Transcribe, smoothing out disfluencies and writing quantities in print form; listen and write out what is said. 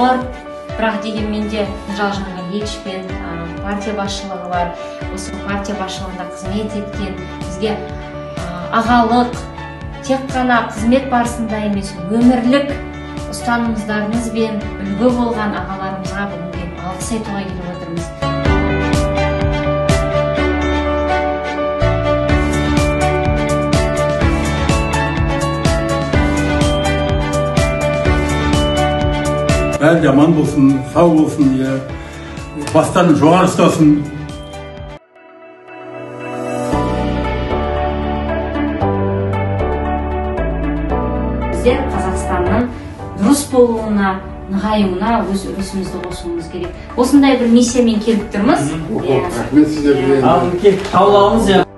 ауыр, бірақ дегенмен де Нұржан Жанғалиевичпен партия басшылығы бар. Осы партия басшылығында қызмет еткен бізге ағалық, тек қана қызмет барысында емес, өмірлік ұстанымдарыңызбен үлгі болған ағаларымызға бүгін келіп алғыс айтуға келіп отырмыз. Бәрі де аман болсын, сау болсын, бастарын жоғары ұстасын. Біздер Қазақстанның дұрыс болуына, нығаюына өз үлесімізді қосуымыз керек. Осындай бір миссиямен келіп тұрмыз. Рахмет сіздерге. Ал, кел, қабыл алыңыз.